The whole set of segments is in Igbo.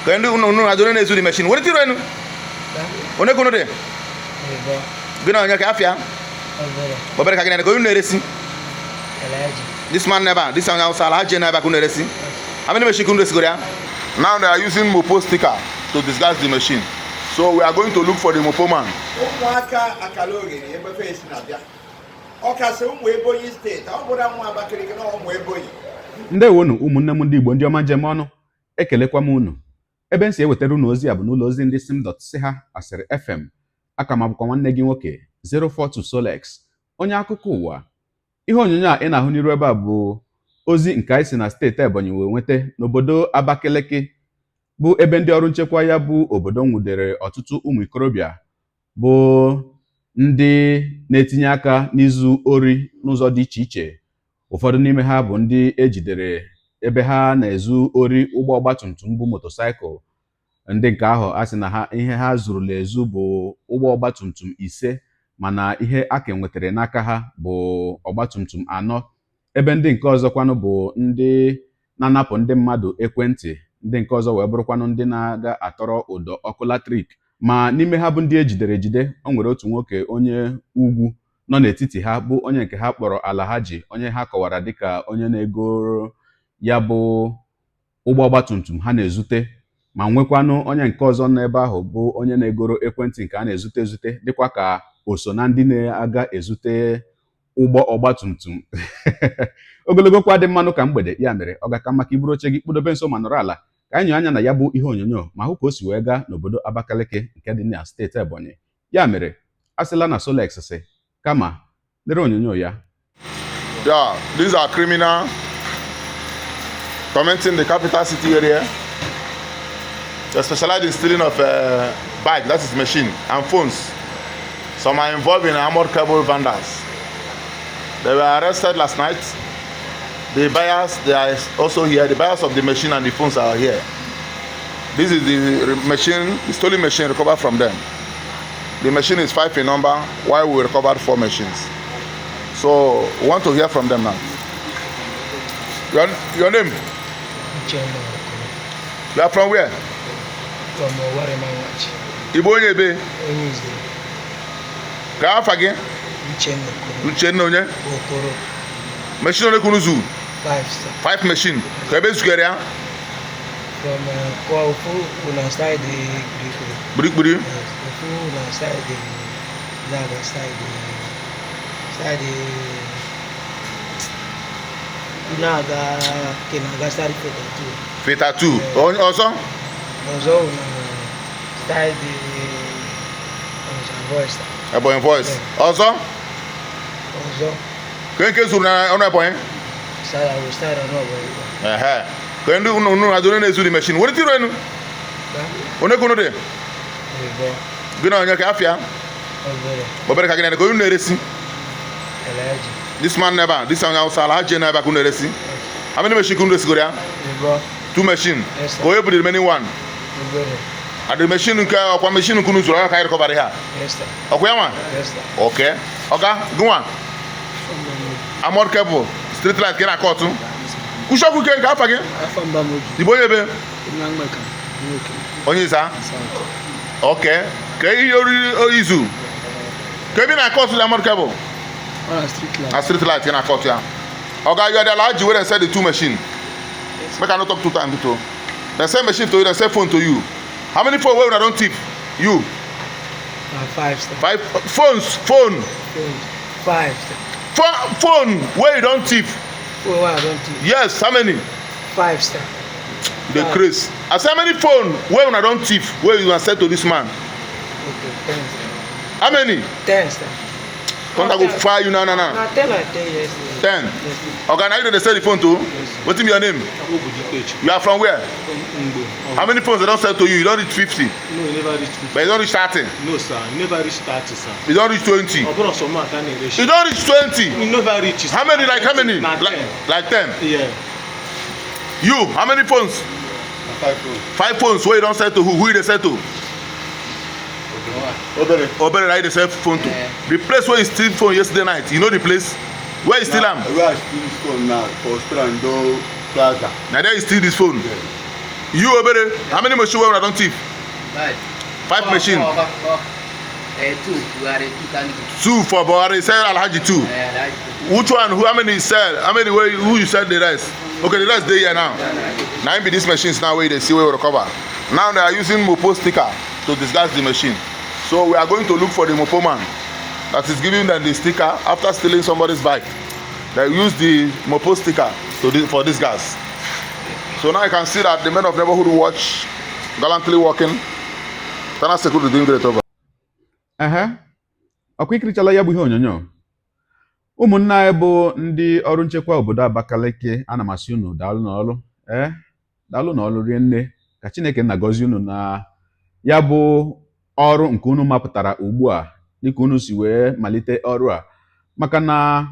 Ka ndị unu adore na-ezu the machine. Were tiro enu. Onye ka unu dị? Gị na onye ka afịa? Obere ka gị na ka unu na-eresi? This man never, this one outside, Alhaji never ka unu na-eresi. How many machine ka unu resigoro ya? Now they are using Mopo sticker to disguise the machine. So we are going to look for the Mopo man. Ụmụaka akara oghere ebe fesi na-abịa, ọkasị ụmụ Ebonyi Steeti, ọ bụrụ nwa Abakaliki na ụmụ Ebonyi. Ndewonu, ụmụnne m ndị Igbo, ndị ọma njem ọnụ. Ekelekwa m unu. Ebe m si ewetara unu ozi a bụ n'ụlọ ozi ndị sim dot si ha asịrị FM. Aka m abụkwa nwanne gị nwoke 042 Solex, onye akụkọ ụwa. Ihe onyonyo a ị na-ahụ n'iru ebe a bụ ozi nke anyị si na steeti Ebonyi wee nweta n'obodo Abakaliki, bụ ebe ndị ọrụ nchekwa ya bụ obodo nwudere ọtụtụ ụmụ ikorobịa bụ ndị na-etinye aka n'izu ori n'ụzọ dị iche iche. Ụfọdụ n'ime ha bụ ndị ejidere ebe ha na-ezu ori ụgbọ ọgbatumtum bụ motorcycle. Ndị nke ahụ a sị na ha ihe ha zurula ezu bụ ụgbọ ọgbatumtum ise, mana ihe a ka nwetara n'aka ha bụ ọgbatumtum anọ, ebe ndị nke ọzọkwanụ bụ ndị na-anapụ ndị mmadụ ekwentị, ndị nke ọzọ wee bụrụkwanụ ndị na-aga atọrọ ụdọ ọkụ latrik. Ma n'ime ha bụ ndị ejidere ejide, o nwere otu nwoke onye ugwu nọ n'etiti ha, bụ onye nke ha kpọrọ Alhaji, onye ha kọwara dịka onye na-egoro ya bụ ụgbọ ọgbatumtum ha na-ezute, ma nwekwanụ onye nke ọzọ nọ ebe ahụ bụ onye na-egoro ekwentị nke a na-ezute ezute, dịkwa ka o so na ndị na-aga ezute ụgbọ ọgbatumtum. Ogologo kwa dị mmanụ ka mgbede ya mere ọ ga-aka maka iburu oche gị kpụdobe nso ma nọrọ ala ka anyị nyoo anya na ya bụ ihe onyonyo ma hụ ka o si wee gaa n'obodo Abakaliki nke dị na steeti Ebonyi. Ya mere, a sịla na Solex si, kama lere onyonyo ya. Yeah, these are criminal tormenting the capital city area. They specialize in stealing of bike, that is machine, and phones. Some are involved in armored cable vandals. They were arrested last night. The buyers, they are also here. The buyers of the machine and the phones are here. This is the machine, the stolen machine recovered from them. The machine is five in number, while we recovered four machines. So we want to hear from them now. Your name? Uchenna Okoro. You are from where? From Owerri. Igbo onye ebe? Onye Ize. Ka afa gị? Uchenna Okoro. Uchenna onye? Okoro. Machine ole kunu zu? Five, sir. Five machine. Ka ebe zugere ya? From kwa ofu na side Kirikiri. Gburikpuri. Yes, ofu na side Zaga, side ị na-aga ke na-aga side Feta 2. Feta 2. Onye ọzọ? Ọzọ na side Onitsha Voice. Ebonyi Voice. Ọzọ? Ọzọ. Ka nke zuru na ọnụ Ebonyi? Side awụ side ọnụ Ebonyi. Ehe. Ka ndị unu adore na-ezu the machine. Were tiro enu. Onye kunu dị? Ebe. Gị na onye ka afịa? Obere. Obere ka gị na ka unu na-eresi? Alhaji. This man never, this one outside, Alhaji never ka unu eresi. How many machine ka unu resigoro ya? Ebe. Two machine. Yes, sir. Ka onye bụ the remaining one? Obere. And the machine nke ọkwa machine nke unu zuru ọka ka anyị recover ha. Yes, sir. Ọkwa ya nwa? Yes, sir. Okay. Oga, gị nwa? Armored cable, street light ka ị na-akọ ọtụ. Kwụsị ike nke afa gị? Afọ mba m oji. Igbo onye ebe? Nwa Mgbeka nwoke. Onye ịza? South. Okay. Ka ihe oriri izu? Ka ebe ị na-akọ ọtụ armored cable? Ọ na street light. Na street light ị na-akọ ọtụ ya. Oga, you are the Alhaji wey dem sell the two machine. Make I no talk two times to. Dem sell machine to you, dem sell phone to you. How many phone wey una don thief? You? Na five, sir. Five phones, phone. Phones. Five, sir. Phone, phone wey you don thief. Phone wey I don thief. Yes, how many? Five, sir. You dey craze. I say how many phone wey una don thief wey you sell to this man? Okay, 10, sir. How many? 10, sir. Thunder go fire you now, now, now. Na 10 I tell you yesterday. 10. Yes, sir. Oga, na you dey sell the phone to? Yes. Wetin be your name? You are from where? Mgbo. How many phones they don sell to you? You don reach 50, No, you never reach 50. but you don reach 30. No, sir. You never reach 30, sir. You don reach 20. Ọ bụrụ sọ mụ aka na-ere. You don reach 20. You never reach. How many? Like how many? Na Like, 10. like 10. Yeah. You, how many phones? Five phones. Five phones wey you don sell to who? Who you dey sell to? Obere. Obere na you dey sell phone to. The place where you steal phone yesterday night, you know the place? Where you steal am? Where I steal phone now for Strando Plaza. Na there you steal this phone. Yeah. You Obere, how many machine wey una don thief? Five. Five Four, machine. Four, four. Two. Buhari, two Kaniku. Two for Buhari, sell Alhaji two. Alhaji. Which one? Who? How many you sell? How many wey who you sell the rest? Okay, the rest dey here now. Na im be these machines now wey you dey see wey we recover. Now they are using Mopo sticker to disguise the machine. So we are going to look for the Mopo man that is giving them the sticker after stealing somebody's bike. They use the Mopo sticker for this gas. So now you can see that the men of neighborhood watch gallantly working. Tana security doing great over. Ehe, ọkwa ikirichala ya bụ ihe onyonyo. Ụmụnne anyị bụ ndị ọrụ nchekwa obodo Abakaliki, ana m asị unu daalụ n'ọrụ. Ee, daalụ n'ọrụ rie nne. Ka Chineke nna gọzie unu na ya bụ ọrụ nke unu mapụtara ugbu a, dịka unu si wee malite ọrụ a, maka na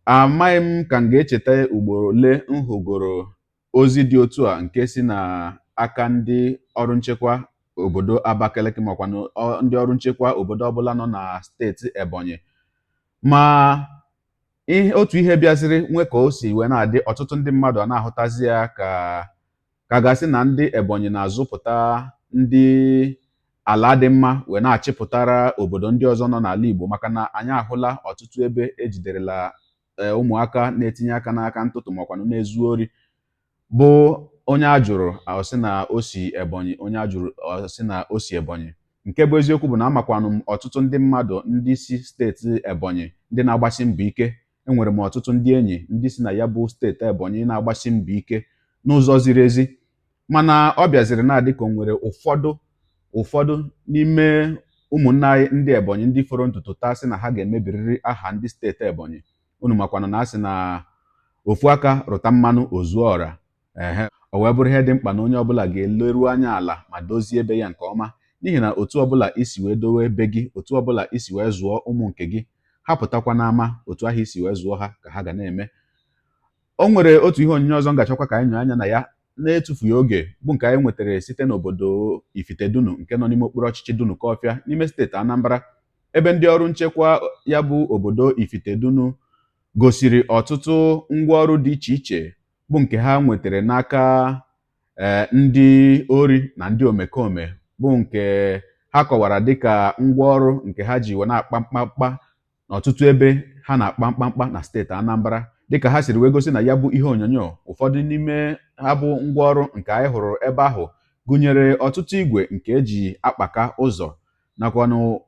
amaghị m ka m ga-echeta ugboro ole m hụgoro ozi dị otu a nke si na aka ndị ọrụ nchekwa obodo Abakaliki, makwa na ndị ọrụ nchekwa obodo ọbụla nọ na steeti Ebonyi. Ma ihe otu ihe bịaziri nwe ka o si wee na-adị, ọtụtụ ndị mmadụ a na-ahụtazi ya ka gasị na ndị Ebonyi na-azụpụta ndị ala dị mma wee na-achịpụtara obodo ndị ọzọ nọ n'ala Igbo, maka na anyị ahụla ọtụtụ ebe ejiderela ụmụaka na-etinye aka n'aka ntụtụ makwanụ na-ezu ori, bụ onye a jụrụ ọ sị na o si Ebonyi, onye a jụrụ ọ sị na o si Ebonyi. Nke bụ eziokwu bụ na amakwanụ m ọtụtụ ndị mmadụ ndị si steeti Ebonyi ndị na-agbasi mbọ ike. Enwere m ọtụtụ ndị enyi ndị si na ya bụ steeti Ebonyi na-agbasi mbọ ike n'ụzọ ziri ezi, mana ọ bịaziri na-adị ka o nwere ụfọdụ n'ime ụmụnne anyị ndị Ebonyi ndị fọrọ ntutu taa sị na ha ga-emebiriri aha ndị steeti Ebonyi. Unu makwana na asị na ofu aka rụta mmanụ ozuo ọra. Ehe, o wee bụrụ ihe dị mkpa na onye ọbụla ga-eleru anya ala ma dozie ebe ya nke ọma, n'ihi na otu ọbụla isi wee dowe ebe gị, otu ọbụla isi wee zụọ ụmụ nke gị, ha pụtakwa n'ama, otu ahụ isi wee zụọ ha ka ha ga na-eme. O nwere otu ihe onyonyo ọzọ m ga-achọkwa ka anyị nyoo anya na ya na-etufughị oge, bụ nke anyị nwetara site n'obodo Ifitedunu nke nọ n'ime okpuru ọchịchị Dunukọfịa n'ime steeti Anambra, ebe ndị ọrụ nchekwa ya bụ obodo Ifitedunu gosiri ọtụtụ ngwaọrụ dị iche iche bụ nke ha nwetara n'aka ndị ori na ndị omekome, bụ nke ha kọwara dịka ngwaọrụ nke ha ji wee na-akpa mkpamkpa n'ọtụtụ ebe ha na-akpa mkpamkpa na steeti Anambra. Dịka ha siri wee gosi na ya bụ ihe onyonyo, ụfọdụ n'ime ha bụ ngwaọrụ nke anyị hụrụ ebe ahụ gụnyere ọtụtụ igwe nke eji akpaka ụzọ, nakwanụ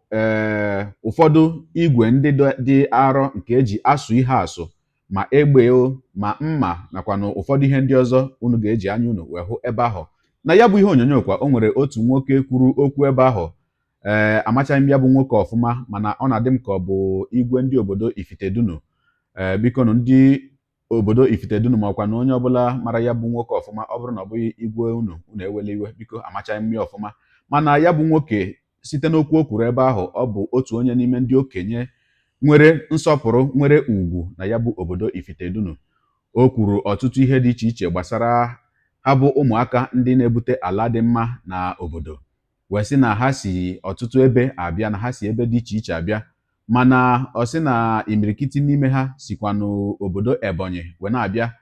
ụfọdụ igwe ndị dị arọ nke eji asụ ihe asụ, ma egbe o, ma mma, nakwanụ ụfọdụ ihe ndị ọzọ unu ga-eji anya unu wee hụ ebe ahụ. Na ya bụ ihe onyonyo kwa, o nwere otu nwoke kwuru okwu ebe ahụ. Ee, amachaghị m ya bụ nwoke ọfụma, mana ọ na-adị m ka ọ bụ igwe ndị obodo Ifitedunu. Ee, biko nụ, ndị obodo Ifitedunu, ma ọkwa na onye ọbụla mara ya bụ nwoke ọfụma, ọ bụrụ na ọ bụghị igwe unu, unu ewela iwe, biko, amachaghị m ya ọfụma. Mana ya bụ nwoke, site n'okwu o kwuru ebe ahụ, ọ bụ otu onye n'ime ndị okenye nwere nsọpụrụ, nwere ugwu na ya bụ obodo Ifitedunu. O kwuru ọtụtụ ihe dị iche iche gbasara ha bụ ụmụaka ndị na-ebute ala dị mma na obodo, wee sị na ha si ọtụtụ ebe abịa, na ha si ebe dị iche iche abịa, mana ọ sị na imirikiti n'ime ha sikwa n'obodo Ebonyi wee na-abịa.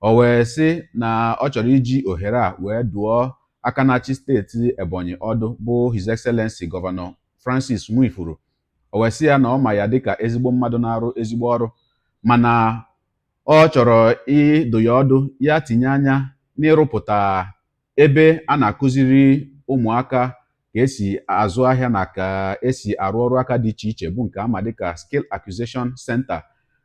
O wee sị na ọ chọrọ iji ohere a wee dụọ aka na-achị steeti Ebonyi ọdụ, bụ His Excellency Gọvanọ Francis Nwifuru. O wee sị ya na ọ ma ya dịka ezigbo mmadụ na-arụ ezigbo ọrụ, mana ọ chọrọ ịdụ ya ọdụ ya tinye anya n'ịrụpụta ebe a na-akụziri ụmụaka ka esi azụ ahịa na ka esi arụ ọrụ aka dị iche iche, bụ nke ama dịka Skill Acquisition Center,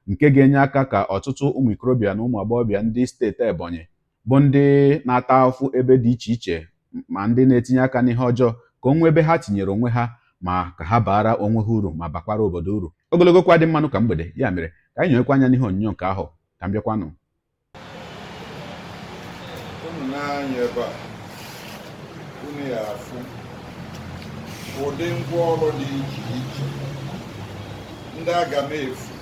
nke ga-enye aka ka ọtụtụ ụmụ ikorobịa na ụmụ agbọghọbịa ndị steeti Ebonyi bụ ndị na-ata ahụhụ ebe dị iche iche, ma ndị na-etinye aka n'ihe ọjọọ, ka o nwee ebe ha tinyere onwe ha, ma ka ha baara onwe ha uru ma bakwara obodo uru. Ogologo kwa dị mmanụ ka mgbede ya mere ka anyị nyonyekwa anya n'ihe onyonyo nke ahụ ka m bịakwanụ. Unu na-anya ebe a, unu ya afụ ụdị ngwaọrụ dị iche iche ndị aga m efu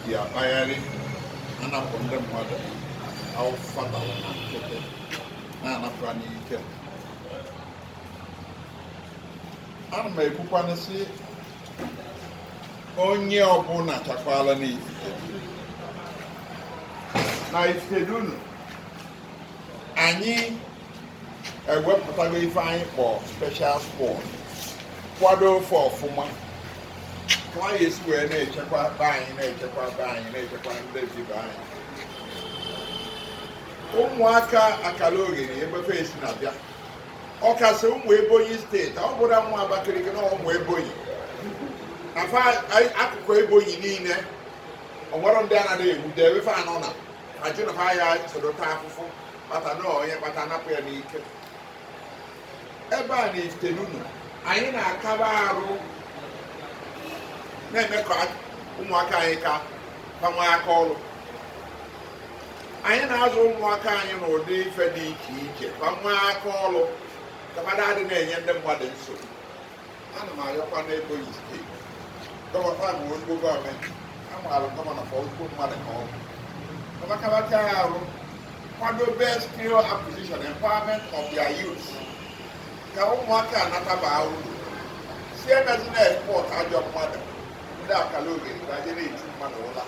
ji akpagharị anapụ ndị mmadụ awụfatara na nkịtị, na-anapụ ha n'ike. Ana m ekwukwanụ sị onye ọbụla chakwala n'Ifite na Ifitedunu anyị. Ewepụtago ife anyị kpọ special squad, kwado ofe ọfụma ka anyị esi wee na-echekwa be anyị, na-echekwa be anyị, na-echekwa ndị bi be anyị. Ụmụaka akara oghere ebe esi na-abịa, ọkasị ụmụ Ebonyi Steeti, ọ bụrụ nwa Abakaliki na ụmụ Ebonyi na fa akụkụ Ebonyi niile, o nwere ndị anaghị egbute ebe fa anọ na ajụ na fa ya soro taa afụfụ kpata na onye kpata napụ ya n'ike. Ebe a na Ifitedunu, anyị na-akaba arụ na-eme ka ụmụaka anyị ka fa nwee aka ọrụ. Anyị na-azụ ụmụaka anyị n'ụdị ife dị iche iche, fa nwee aka ọrụ, ka mmadụ adị na-enye ndị mmadụ nsogbu. Ana m ayọkwa n'Ebonyi Steeti, gọvanọ bụ ozugbo gọọmenti amaara gọvanọ fa ozugbo mmadụ ka ọ bụ kabakabacha arụ kwadobe skill acquisition, empowerment of their youth, ka ụmụaka anataba uru si emezi na export ajọ mmadụ ndị akala oghere ka je na-echu mmadụ ụla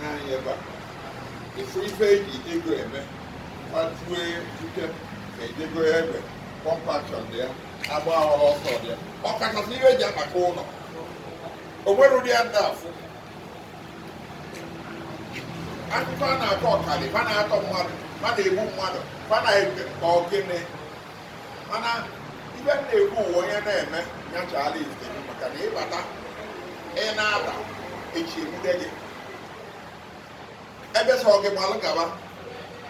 n'anya. Ebe a ifu ife eji ego eme kwatue ute ka ejego egbe pump action dị ya, agba ọrụ ọsọ dị ya, ọkachasị ihe eji akpakọ ụlọ. O nwere ụdị ya ndị afụ akụkọ a na-akọ ọkali fa na-atọ mmadụ, fa na-egbu mmadụ, fa na-ege ka ogene. Mana ibe m na-ekwu ụwa, onye na-eme nyachala Ifitedunu, maka na ịbata ị na-ada echi egbude gị ebe sọ gị gbalụ gaba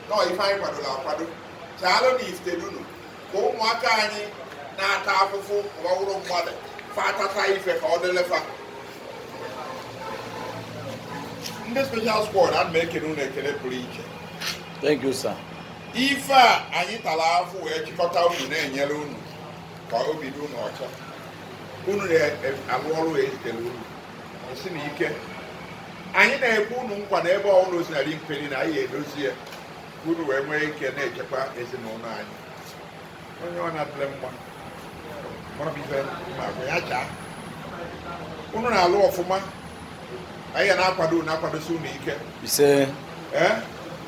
nọọ. Ife anyị kwadoro akwado chaalụ na Ifitedunu ka ụmụaka anyị na-ata afụfụ ọwụrụ mmadụ fa atata ife ka ọ dịlefa. Ndị special squad, ana m ekele unu ekele pụrụ iche. Thank you, sir. Ife a anyị tara afụ wee chịkọta unu na-enyere unu ka obi dị unu ọcha, unu na-alụ ọrụ ezitere unu si na ike. Anyị na-ekwe unu nkwa na ebe ọbụla osi na dị mperi na anyị edozi ya ka unu wee nwee ike na-echekwa ezinụlọ anyị. Onye ọ na-adịrị mma mara bụ ife ma agwa ya chaa. Unu na-alụ ọfụma, anyị ga na-akwado unu, akwadosi unu ike. Ise. Ee,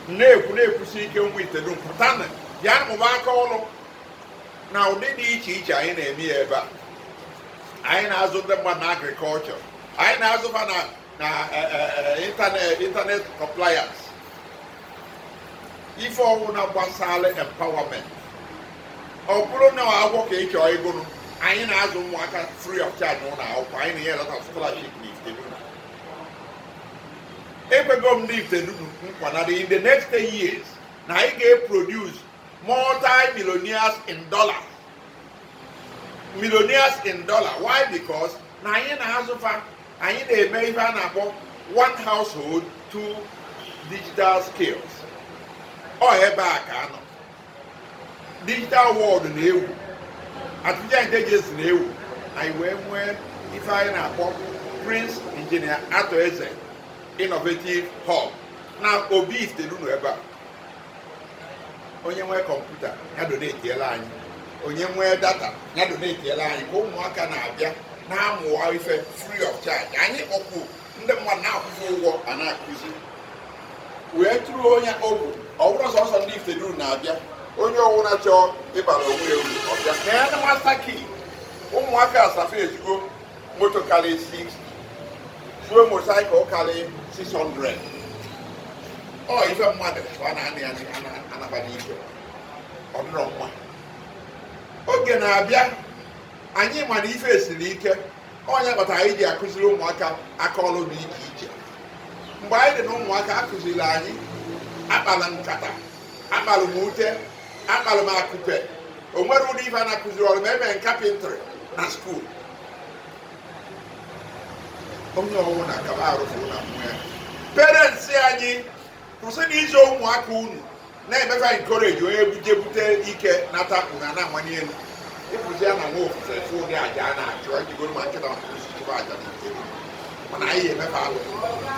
na-ekwu na-ekwusi ike, ụmụ Ifitedunu, pụtanụ bịa mụba aka ọrụ na ụdị dị iche iche. Anyị na-eme ya ebe a. Anyị na-azụ ndị mmadụ na agriculture, anyị na-azụfa na internet compliance, ife ọwụna gbasara empowerment. Ọ bụrụ na akwụkwọ ka ị chọọ ịgụnụ, anyị na-azụ ụmụaka free of charge n'ụlọ akwụkwọ. Anyị na-enye lot of scholarship na Ifitedunu. Ekwego m ndị Ifitedunu nkwa na in the next 10 years na anyị ga-eproduce multi-millionaires in dollars, millionaires in dollar. Why? Because na anyị na-azụfa, anyị na-eme ife a na-akpọ one household, two digital skills. Ọ ebe a ka anọ digital world na-ewu, artificial intelligence na-ewu. Anyị wee nwee ife anyị na-akpọ Prince Engineer Arthur Eze Innovative Hub na Obi Ifitedunu ebe a. Onye nwee kọmputa ya donate-iela anyị, onye nwee data ya donate-iela anyị, ka ụmụaka na-abịa na-amụwa ife free of charge. Anyị kpọkwu ndị mmadụ na-akwụkwọ ụgwọ a na-akụzi wee tụrụ onye ogwu. Ọ bụrụ sọsọ ndị Ifitedunu na-abịa, onye ọwụna chọọ ịbara onwe ya uru ọbịa na ya na master key. Ụmụaka asafe ezigo moto karị 60, zuo motorcycle karị 600. Ọ ife mmadụ ka ọ na-ana ya anaba n'ike, ọ dịrọ mma. Oge na-abịa, anyị ma na ife esiri ike. Onye kpatara anyị ji akụziri ụmụaka aka ọrụ dị iche iche. Mgbe anyị dị na ụmụaka, akụziri anyị akpala nkata, akpalụ m ute, akpalụ m akụpe. O nwere ụdị ife a na-akụziri ọrụ ma emere carpentry na school. Onye ọbụla kaba arụfụ na mmụọ ya. Parents anyị, kwụsị na izo ụmụaka unu na-emefa encourage. Onye buje bute ike nata, unu a na-amanye elu ịpụzi ya na nwa ofufe fụ ụdị aja a na-achụ ejigoro ma nkịta ma isi chụba aja na ike. Mana anyị emefe alụ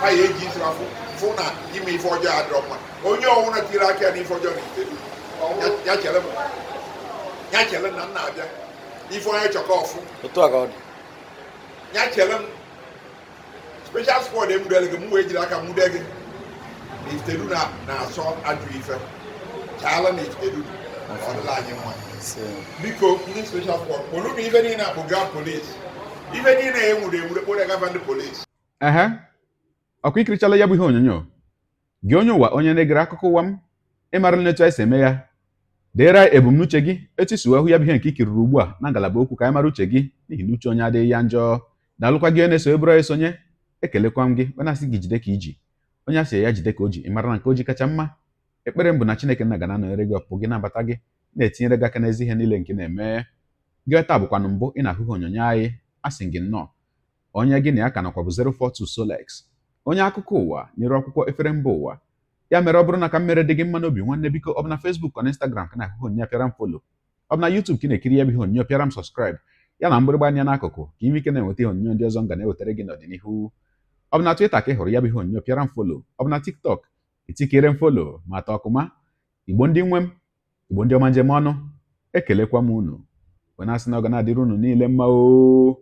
ha ya eji isi afụ fụ na ime ife ọjọọ adịrọ mma. Onye ọwụna tiri aka ya n'ife ọjọọ na Ifitedunu, ya chere m, ya chere na m na-abịa ife onye chọkọ ọfụ. Otu a ka ọ dị. Ya chere m, special squad emudere gị, m wee jiri aka mude gị na Ifitedunu na-asọ ajụ ife chaala na Ifitedunu. Ọ dịla anyị mma. Ise. Biko, ndị special squad, kpụrụ na ife niile akpụga polisi, ife niile e nwuru enwuru, kpụrụ ya gafa ndị polisi. Ehe, ọkwa ikirichala ya bụ ihe onyonyo. Gị onye ụwa, onye na-egere akụkọ ụwa m, ịmara n'etu anyị si eme ya, deere anyị ebumnuche gị etu isi wee hụ ya bụ ihe nke ikiriri ugbu a na ngalaba okwu, ka anyị mara uche gị, n'ihi na uche onye adịghị ya njọ. Daalụkwa gị onye na-eso eburu anyị esonye. Ekelekwa m gị, onye asị gị jide ka iji, onye asị ya jide ka o ji, ị mara na nke o ji kacha mma. Ekpere m bụ na Chineke nna ga na-anọnyere gị, ọpụpụ gị nabata gị, na-etinyere gị aka n'ezi ihe niile nke na-eme gị. Taa bụkwanụ mbụ ị na-ahụ ihe onyonyo anyị, asị gị nnọọ. Onye gị na ya ka nọkwa bụ 042 Solex, onye akụkọ ụwa nyere akwụkwọ efere mba ụwa. Ya mere, ọ bụrụ na ka m mere dị gị mma n'obi, nwanne, biko, ọ bụ na Facebook, ọ na Instagram ka na-ahụ onyonyo, pịara m follow. Ọ bụ na YouTube ka ị na-ekiri ya bụ ihe onyonyo, pịara m subscribe, ya na mgbịrịgba anya n'akụkụ, ka ime ike na-enweta ihe onyonyo ndị ọzọ m ga na-ewetara gị n'ọdịnihu. Ọ bụ na Twitter ka ị hụrụ ya bụ ihe onyonyo, pịara m follow. Ọ bụ na TikTok, etikere m follow ma atọ ọkụma. Igbo ndị nwe m, Igbo ndị ọma, njem ọnụ, ekelekwa m unu, wee na-asị na ọ ga na-adịrị unu niile mma o.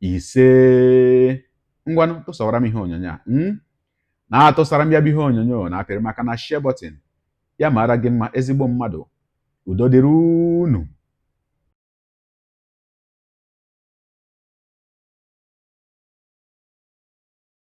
Ise. Ngwanụ, tụsawara m ihe onyonyo a, na-atụsara m ya bụ ihe onyonyo, na apịrị maka na share button. Ya mara gị mma, ezigbo mmadụ. Udo dịrị unu.